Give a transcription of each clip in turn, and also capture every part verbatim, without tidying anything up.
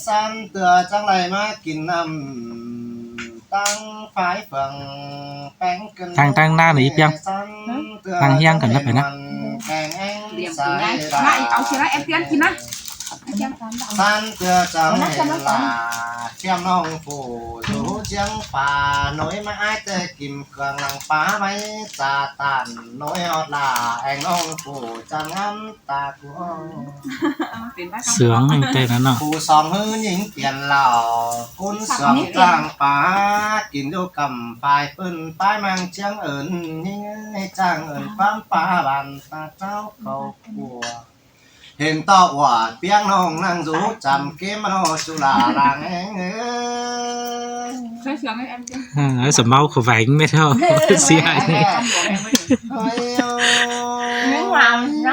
Săn tưa chắng đảy ꞌmá kin ꞌnặm ꞌtáng phái phường péng kin. Tang, tang ꞌna ꞌnị ꞌpiếng. Săn tưa ꞌnăng ꞌhiếng căn ꞌnớ pay ꞌnớ. Măn péng eng sai. Ꞌnị au sia ꞌnớ, ép ꞌpiếng kin ꞌnớ. Săn tưa chắng hên lả khiêm ꞌnọng phủ dú chiếng pá nối ꞌmá ải ꞌtẹ kim cương lăng pá ꞌmạy cha tản nối ꞌhọt lả eng ꞌnọng phủ chắng ngắm ta. Sướng ꞌnưng ꞌtẹ ꞌnặn ꞌnớ. Phủ song ꞌhứ ꞌnhính tiên lỏ ꞌcốn sương ꞌchang pá kin dú căm phái ꞌpưn pái ꞌmáng ꞌchiếng ơn ꞌnhính ơi ꞌchang ơn ꞌquám pá bản ta chảu khảu cua. Hên ꞌtọ ꞌva ꞌpiếng ꞌnọng ꞌnăng dú chăm ꞌkém ꞌmá ꞌnọ su lả lăng eng ới. Ơ, sa ꞌmáu khảu vẻng mết ꞌhọ. Sia ꞌnị. Ôi ôi. ꞌNhính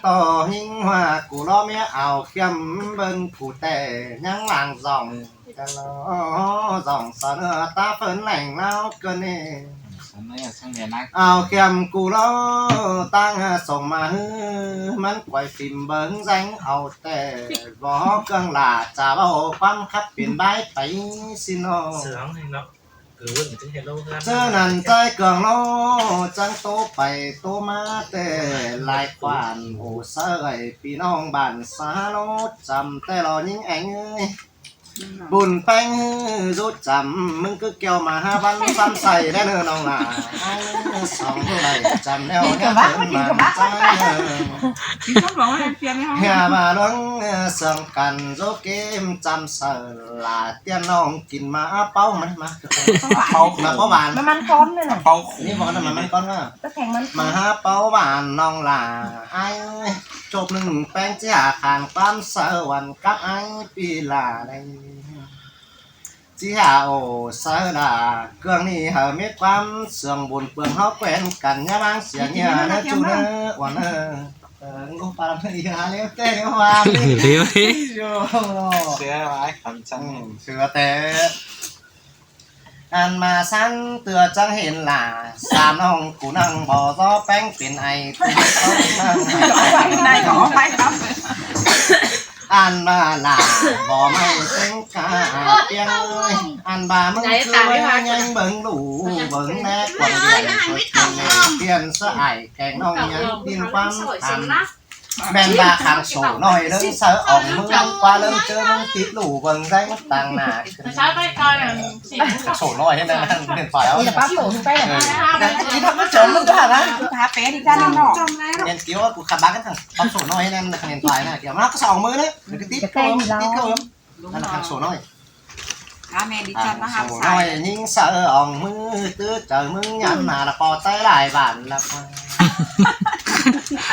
ꞌtọ ꞌnhính ꞌhua cu ꞌló ꞌmía au khiêm ꞌbớng cu ꞌtẹ ꞌnhắng lăng dỏng. Chắng ꞌló dỏng sa ꞌnưa ta ꞌphớn lẻng ꞌláo ꞌcọ ꞌnị. Au khiêm cu ꞌló ꞌtáng sông ꞌmá ꞌhứ mẳn quay phim bớng ꞌdeng au ꞌtẹ bók cương lả chả báu ꞌquám khắp pên bái pay ꞌsịn ꞌnớ. Sướng ꞌnưng ꞌnớ. ꞌChớ ꞌnặn ꞌchái cương ꞌló chắng ꞌtố pay ꞌtố ꞌmá ꞌtẹ lai khoản ổ ꞌsớ ải ꞌpi ꞌnọng bản ꞌsá ꞌló chăm ꞌtẹ ꞌló ꞌnhính eng ới. Bun péng ꞌhứ dú chăm ꞌmứng cứ keo ꞌmá hák bắn ꞌsắm say đé ꞌnớ ꞌnọng lả. Song đảy chăm ꞌnéo ꞌnéo ꞌtớn bản ꞌsá ꞌnớ. Hia ꞌva ꞌluống sương căn dú ꞌkém chăm saư lả tiên ꞌnọng kin ꞌmá ꞌpáu mẳn ꞌmá. ꞌPáu bản. ꞌMá mẳn cón ꞌnớ ꞌnạ. ꞌPáu khủ. ꞌNị bók ꞌnặn ꞌmá mẳn cón ꞌnớ. ꞌTớ kheng mẳn cón. ꞌMá hák ꞌpáu bản ꞌnọng lả. Ải, chộp ꞌnưng péng ꞌchí hả khản ꞌquám saư ꞌvắn cắp ải ꞌpi lả đảy. ꞌChí hả ổ saư lả, cương ꞌnị hảư mết ꞌquám sương bun pương ꞌháu quen căn ꞌnhá ꞌmáng sia ꞌnhá ꞌnớ ꞌchu ꞌnớ, uôn ꞌnớ. Ơ, ꞌnụ pá lăm ꞌnị hả ꞌlẹo ꞌtẹ ꞌlẹo ꞌva. ꞌLẹo ꞌtẹ. Yo. Sứa ải khăn chăng. Ừ, sứa ꞌtẹ. Ăn ꞌmá săn tưa chắng hên lả, sam ꞌnọng cu ꞌnăng báu dó péng pên ai, tứ ꞌnọng ꞌnăng ai. Ăn ꞌmá lả báu ꞌmạy ꞌtếng cá ꞌpiếng ơi. Ăn ꞌmá ꞌmứng ꞌchư ꞌmá ꞌnhắng bớng ꞌlụ bớng ꞌnẹ quảng điện, tiên ꞌsớ ải keng ꞌnọng ꞌnhắng tin ꞌquám tham. ꞌMen ꞌva khang sổ ꞌnọi ꞌlớng saư ỏng ꞌmướng ꞌquá ꞌlớng ꞌchớ ꞌmướng tít ꞌlụ bơng ꞌdáng tang nả. Khang sổ ꞌnọi ꞌhế ꞌnặn điện thoại ꞌháu. Ih, báp sổ ꞌnọi ꞌnớ. Ih, báp sổ ꞌnọi ꞌnớ. Hả, pé đi ra ꞌnọ. ꞌMen kiếu ꞌcứ khắp bác ꞌnặn, báp sổ ꞌnọi ꞌhế ꞌnặn điện thoại ꞌnặn kiếu. ꞌMá ꞌcọ sổ ỏng ꞌmướng ꞌnớ. ꞌCọ tít ꞌcọ, tít ꞌcọ. ꞌNặn ꞌla khang sổ ꞌnọi. Khang sổ ꞌnọi ꞌnhính saư ỏng ꞌmứ tứ chaư ꞌmứng nhắn nả ꞌla ꞌpo ꞌTáy lai bản ꞌla ꞌpo.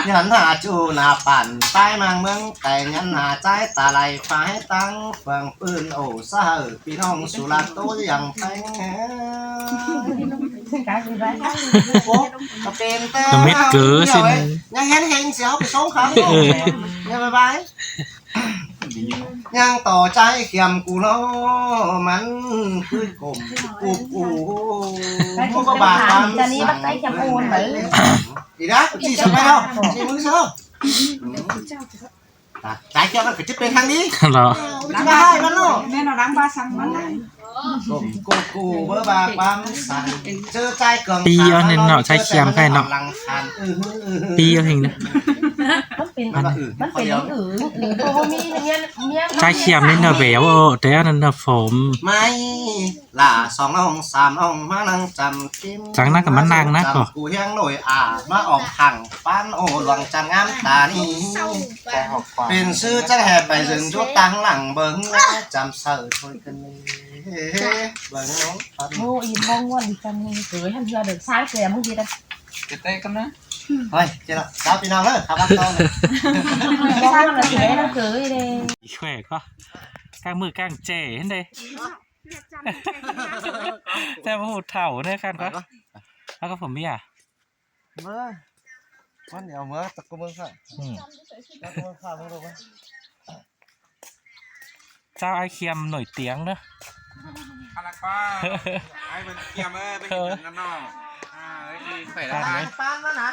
Nhắn nả ꞌchu nả bản ꞌTáy ꞌmáng ꞌmướng Ꞌtay nhắn nả ꞌchái ta lai phái táng phường ꞌpưn ổ ꞌsớ hảư ꞌpi ꞌnọng su ꞌlạ ꞌtố dí dăng péng. Ố, ꞌcọ pên ꞌtẹ. ꞌCọ mết ꞌcứ ꞌnhắng ꞌsịn. ꞌNhắng hên hên sia ꞌháu pay sống khắm. Ơ. Bye bye. ꞌNhắng ꞌtọ ꞌchái khiêm cu ꞌnớ mẳn ꞌcứ cốm cục cu. ꞌChái khiêm ꞌcứ bác ꞌcọ bác ꞌcọ ꞌnị bác ꞌchái khiêm ôn báu. Đi đá, ꞌchí sắm ꞌmá ꞌnọ. ꞌChí ꞌmứng sắm. Chả, ꞌchái khiêm ꞌmắn ꞌcọ ꞌchí pên hăng đi. Lỏ. Ơ, ꞌchí bác ꞌhại ꞌmắn ꞌnọ. ꞌMen ꞌnọ đang bác sắm ꞌmắn. Cốm cục cu bác bác sắm. ꞌChớ ꞌchái cương ꞌpi ꞌnị ꞌnọ, ꞌchái khiêm ꞌkhạy ꞌnọ. Lăng khăn. Ư, ư, ư, ư. ꞌPi ꞌnị ꞌnớ. ꞌMắn pên, ꞌmắn pên ư, ư, ư, ꞌpộ ꞌmí ꞌnị ꞌnhắng, ꞌchái khiêm ꞌnị ꞌnớ béo, ơ, té ꞌnặn ꞌnớ phom. ꞌMạy, lả song ꞌnọng sam ꞌnọng ꞌmá ꞌnăng chăm ꞌkím. Chắng ꞌnăng ꞌcọ ꞌmắn ꞌnăng ꞌnớ ꞌcọ. Chăm cu ꞌhiếng ꞌnọi ả, ꞌmá ỏm khẳng ꞌpán ô luang chăm ngắm ta ꞌnị. Pên ꞌsứ chắng ꞌhế pay dưn dú ꞌtáng lăng bớng chăm saư thôi cơn ꞌnị. Bớng ꞌnọng. Ô, ih ꞌmóng ꞌnguôn đi chăm ꞌnị, cứ hăn ꞌhưa được sai kìa, ꞌmứng đi đây. Cái tết con á. Thôi, chết rồi. Chào ꞌpi ꞌnọng ꞌnớ, khắp bác con. ꞌMóng ꞌnguôn là cái đấy là cứ đi đây. Khỏe quá. Cang ꞌmự cang ꞌchẹ ꞌhến đê. Chả ꞌmự thảu ꞌnớ khăn quá. Khỏe quá. Bác có phở mì à? Mơ. Con đéo mơ, tao có mơ khả. Ừ. Tao có mơ khả, mơ đâu mơ. Sao ai khiêm nổi tiếng nữa? Ăn là khoa. Ai vẫn khiêm ơi, bên cạnh nó nó. À, ơi, khỏe lắm. Ăn ai? Ăn bán nó nè.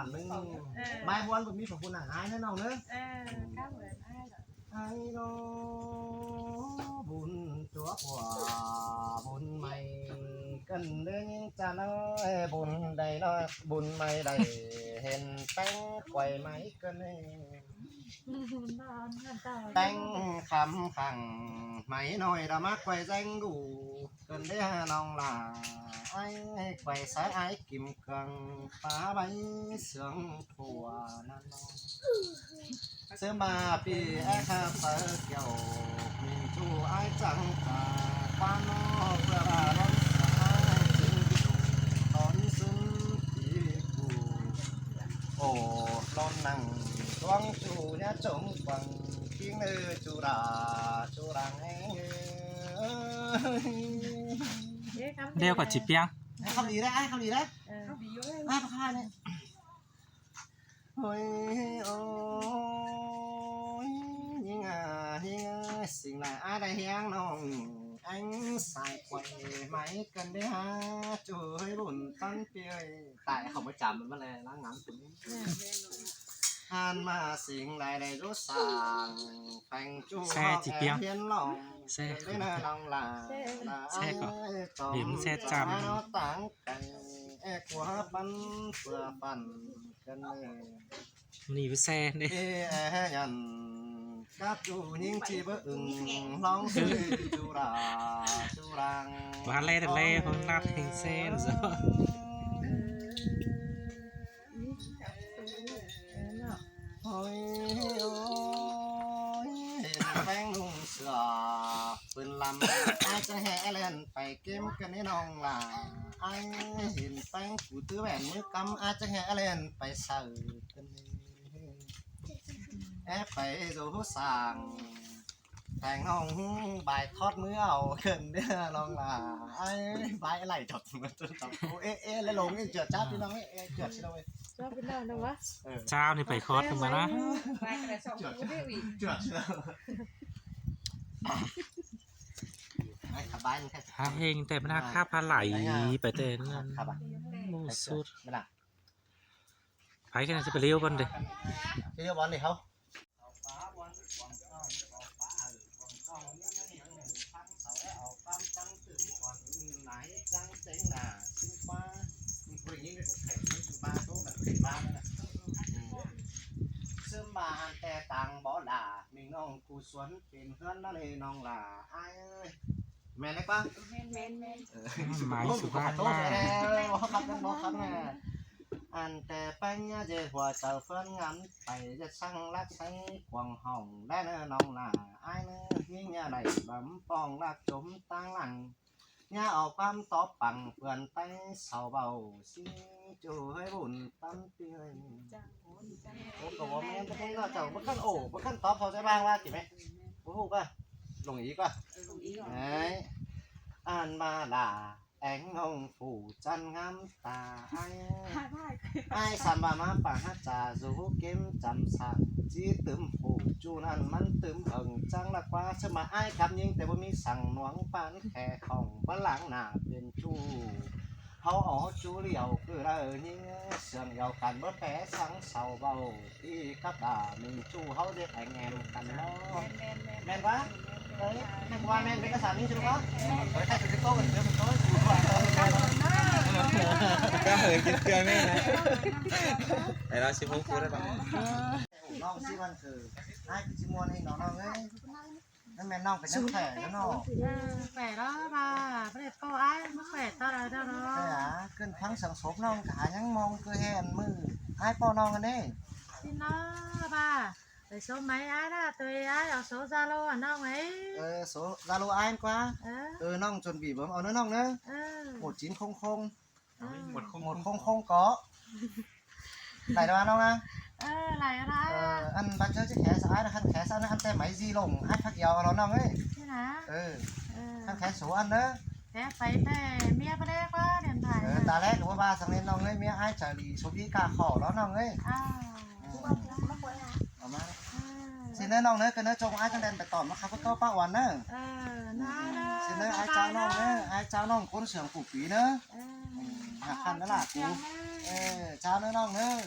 bản ꞌnưng. Ờ. Mai ꞌmuôn ꞌcọ ꞌmí phủ ꞌphún nẳng ai ꞌnớ ꞌnọng ꞌnớ. Ờ, cám ơn ai lỏ. Ai lo, bun ꞌchua ꞌpọ, bun ꞌmạy ꞌcợn ꞌlế ꞌnhính ꞌchạ ꞌnớ, bun đảy ꞌnớ, bun ꞌmạy đảy hên ꞌpéng quay ꞌmạy ꞌcợn ꞌlế. ꞌPéng khắm khẳng ꞌmạy ꞌnọi đa ꞌmá quay ꞌdáng ꞌlụk ꞌcợn ꞌlế ꞌnọng lả. Ai quay sáư ai kim cương pá báy sương phua ꞌnặn ꞌnớ. ꞌSứ ꞌma ꞌpi é ꞌkhạ páo kiẻo, ꞌmính ꞌchu ai chắng pá, ꞌquám ꞌnọ ꞌpưa ba ꞌlón sa ai chính tón sung ꞌpi ꞌcu. Ổ ꞌlón nẳng tuống ꞌchu nhá chống quẳng kính ꞌnư ꞌchu đả ꞌchu đẳng é. Đeo cả chỉ piang. Ai khắp đi đấy, ai khắp đi đấy. Ờ. Ai khắp đi đấy. Ôi, ôi, ꞌnhính à, ꞌnhính à, sing lai ai đảy hiêng ꞌnọng, anh sai quay ꞌmạy ꞌcợn ꞌlế hả, ꞌchu hơi bun tón ꞌpi ơi. Tại không có chăm mà lại lắng ngắn cũng. Hăn ꞌma sing lai đảy dú sàng, pheng ꞌchu xe họp chỉ é piang hiến lòng. Xe. ꞌCợn ꞌlế ꞌnớ ꞌnọng lả, lả xe có ai điểm tóm xe chăm. Nó táng cày, é của păn, ꞌpưa păn ꞌcợn ꞌlế. Nỉ báu xe đi. Ê, ê, nhắn. Cắp ꞌchu ꞌnhính ꞌchí báu ưng ꞌlóng sư ꞌchu đả, ꞌchu đẳng. Bá lé đ lé, không lát hình xe rồi. Ôi, ôi, hên ꞌpéng ꞌnung sửa, pưn lăm, ai chắng hé ꞌlẹn pay kêm ꞌcợn ꞌnị ꞌnọng lả. Ai hên ꞌpéng phủ tứ bẻn ꞌmứ căm, ai chắng hé ꞌlẹn pay saư ꞌcợn ꞌnị. É pay dú sàng. Teng ꞌnọng bai khót ꞌmứ au ꞌcợn ꞌnị ꞌnọng lả. Ai, bai lai chọt ꞌmứ chọt. Ô, ê, ê, lai lông ê, chọt chát ꞌpi ꞌnọng ê, ê, chọt ꞌpi ꞌnọng ê. Chát ꞌpi ꞌnọng ꞌnọng ꞌva? Ơ. Chát ꞌnị pay khót ꞌmứ ꞌnớ. Bai ꞌcọ lai song chọt, ꞌchu đi ꞌvi. Chọt ꞌpi ꞌnọng. Ai, khắp bai ꞌnị. Há hên ꞌtẹ ꞌmá khắp há lai pay ꞌtẹ ꞌnặn. Khắp bai. Mô sút. Pay ꞌcọ ꞌnị ꞌchí pay ꞌliêu bón đi. Pay ꞌliêu bón đi hảư. ꞌSứ ꞌma ăn ꞌtẹ tang bó lả, ꞌmính ꞌnọng cu suốn pên ꞌhướn ꞌnặn ê ꞌnọng lả. Ai ơi. ꞌMen ꞌlẹo ꞌquá? ꞌMen, ꞌmen, ꞌmen. Ơ. Mai ꞌsu ꞌva ꞌlạ. Bó khắp ꞌnặn, bó khắp ꞌnặn. Ăn ꞌtẹ ꞌpéng ꞌnhá ꞌdệt hua chaư ꞌphớn ngắm pay ꞌdệt săng lắc sáy quảng hỏng đảy ꞌnớ ꞌnọng lả. Ai ꞌnớ ꞌnhính ꞌnhá đảy bắm pong lắc chốm ꞌtáng lăng. Nhá au ꞌquám tóp păng ꞌpươn ꞌTáy sau ꞌvạu ꞌsịn ꞌchu ꞌhới bun ꞌpắn ꞌpi ꞌhới. Ố, ꞌcọ báu ꞌmen ꞌtếng ꞌnọ, chảu báu ꞌkhặn ổ, báu ꞌkhặn tóp sau ꞌchái ꞌváng ꞌva kỉ ꞌmé. Báu ꞌhụ ꞌquá. Lông ý ꞌquá. Đấy. Ăn ꞌva lả éng ꞌnọng phủ chăn ngắm ta ải. Ải sam ꞌva ꞌmá pang hák cha dú kêm chăm săng ꞌchí tứm phủ ꞌchu ꞌnặn ꞌmắn tứm hơng chắng ꞌlạ ꞌquá. ꞌSướng ꞌva ải cắp ꞌnhính té báu ꞌmí săng nuống ꞌpắn khe khong bá láng nả piến ꞌchu. ꞌHáu ók ꞌchu điêu ꞌcứ đaư ꞌnhính sương điêu căn báu pé săng sau ꞌvạu. ꞌTí cắp đả mình ꞌchu ꞌháu ꞌdệt éng ém căn ꞌnớ. ꞌMen ꞌquá? Đấy, ꞌmen ꞌquá ꞌmen ꞌmí cá sả ꞌnhính chứ đúng không? Đấy, thay chủ tịch Tô, chủ tịch Tô. Cá hơi kít cưa ꞌmí. Đấy, nó sẽ hút phút đấy bạn. ꞌNọng ꞌchí ꞌmắn khử, ải kỉ ꞌchí ꞌmuôn ꞌnị ꞌnọng ꞌnọng ới. ꞌNặn ꞌmen ꞌnọng ꞌcọ ꞌnhắng khỏe ꞌnớ ꞌnọ. Khỏe ꞌlạ ꞌva, báu đảy ꞌpộ ải, báu khỏe ꞌto đaư ꞌnớ ꞌnọ. Khỏe hả? ꞌCứn phắng sương sốp ꞌnọng cá ꞌnhắng ꞌmong ꞌcứ hên ꞌmự ải ꞌpộ ꞌnọng ꞌnị. ꞌSịn ꞌnớ ꞌva, đảy sốp ꞌmá ải ꞌnớ, ꞌtoi ải au số Zalo ꞌnọng ới. Ờ, số Zalo ải ꞌquá. Ờ. Ờ, ꞌnọng chuẩn bị bấm au ꞌnớ ꞌnọng ꞌnớ. Ờ. Một chín không không. Một không không có. Đảy ꞌnọng ꞌnớ. Ờ, đảy ꞌnớ. Ờ, ăn bát chớ chứ khé sa ải ꞌnớ, khăn khé sa ải ꞌnớ, ăn ꞌtẹ máy di lông ải khắc yau lo ꞌnọng ới. Thế hả? Ừ. Ờ. Khăn khé số ăn ꞌnớ. Khé pay ꞌtẹ ꞌmía ꞌpá đé ꞌquá điện thoại. Ờ, ta lé ꞌcọ ꞌva săng ꞌnê ꞌnọng ới, ꞌmía ải chả đi số ꞌmí cá khỏ lo ꞌnọng ới. À. Ờ. Ờ, ꞌmá. Ừ. Xin ꞌnớ ꞌnọng ꞌnớ, ꞌcọ ꞌnớ ꞌchọ ải chắng đen pay tỏm ꞌmá khắp ꞌtố ꞌpá uôn ꞌnớ. Ờ, ꞌnớ, ꞌnớ. Xin ꞌnớ ải chắng ꞌnọng ꞌnớ, ải chắng ꞌnọng ꞌcốn sương phủ pí ꞌnớ. Ờ. Hả, khăn ꞌnớ lả cú. Ờ, chào ꞌnớ ꞌnọng ꞌnớ.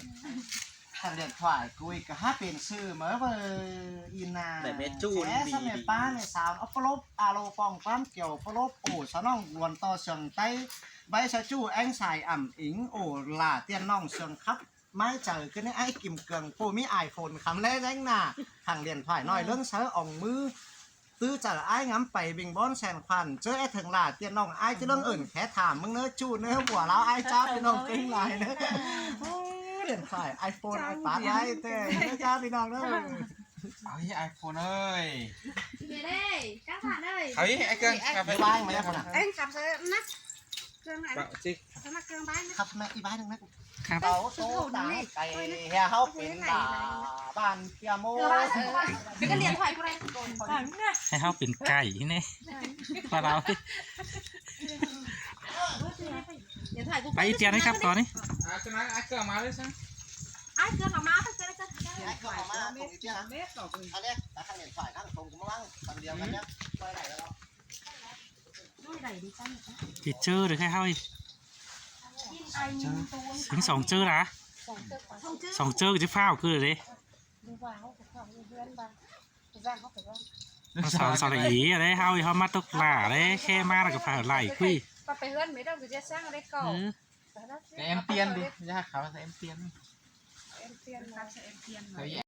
Thằng điện thoại cú ꞌcọ hák pên sư ꞌmớ ꞌvớ in à. Để mẹ chu. Chả đi sắp mẹ đi. Pá mẹ sao, ốc pá lốp, alo pong ꞌquám kiêu, pá lốp, ổ, sao ꞌnọng uôn ꞌto sương ꞌTáy. Báu sa ꞌchu éng sai ẳm ính, ổ, lả tiên ꞌnọng sương khắp. Mái chảu ꞌcứ ꞌnị ải Kim Cương, ꞌpộ ꞌmí iPhone khắm ꞌlé ꞌdếng nả. Thằng điện thoại ꞌnọi ꞌlớng sáư ỏng ꞌmứ. Tứ chảu ải ngắm pay bình bón sẻn khoản, ꞌchớ é thơng lả tiên ꞌnọng ải ꞌchí ꞌlớng ơn khé tham ꞌmứng ꞌnớ ꞌchu ꞌnớ, bua ꞌláo ải cháo ꞌpi ꞌnọng ꞌkính lai ꞌnớ. Ôi, điện thoại iPhone, iPad ải ꞌtẹ, ꞌnớ cháo ꞌpi ꞌnọng ꞌnớ. Ôi, iPhone ơi. Về đây, các bạn ơi. Ôi, ải Cương, cà phê. Bye bye, mà em còn à. Em cặp sẽ nắp. Cương này. Bảo chứ. Sẽ nắp Cương bái nắp. Khắp mẹ đi bái đừng nắp. Khắp. Bảo tô táng cày hè háo pên đả bản kia mô. Cái điện thoại của đây. Hè háo pên cày ꞌnị. Pá đao. Điện thoại của. Bái ꞌi ꞌtiên ꞌnị khắp ꞌtoi ꞌnị. À, cái này, à, Cương mà đấy sao? Ai Cương mà má, Cương, Cương. Ai Cương mà má, không ꞌi ꞌtiên. Mét rồi. Anh đấy, đã thằng điện thoại đang không có mang, phần điều anh đấy. Quay lại rồi đó. Kỉ ꞌchớ đảy khay ꞌháu ꞌnị. Sính song ꞌchớ đá. Song ꞌchớ ꞌcọ ꞌchí ꞌphạo ꞌcứ đảy. Sau, sau đảy ꞌí đảy, ꞌháu ꞌnị ꞌháu ꞌmá tốc lả đảy, khe ꞌmá ꞌnạ ꞌcọ phải lai ꞌquí. Con phải hơn mấy đâu, cứ ra sang ở đây cậu. Ừ. Cái em tiên đi, ra khảo em tiên. Em tiên mà. Thấy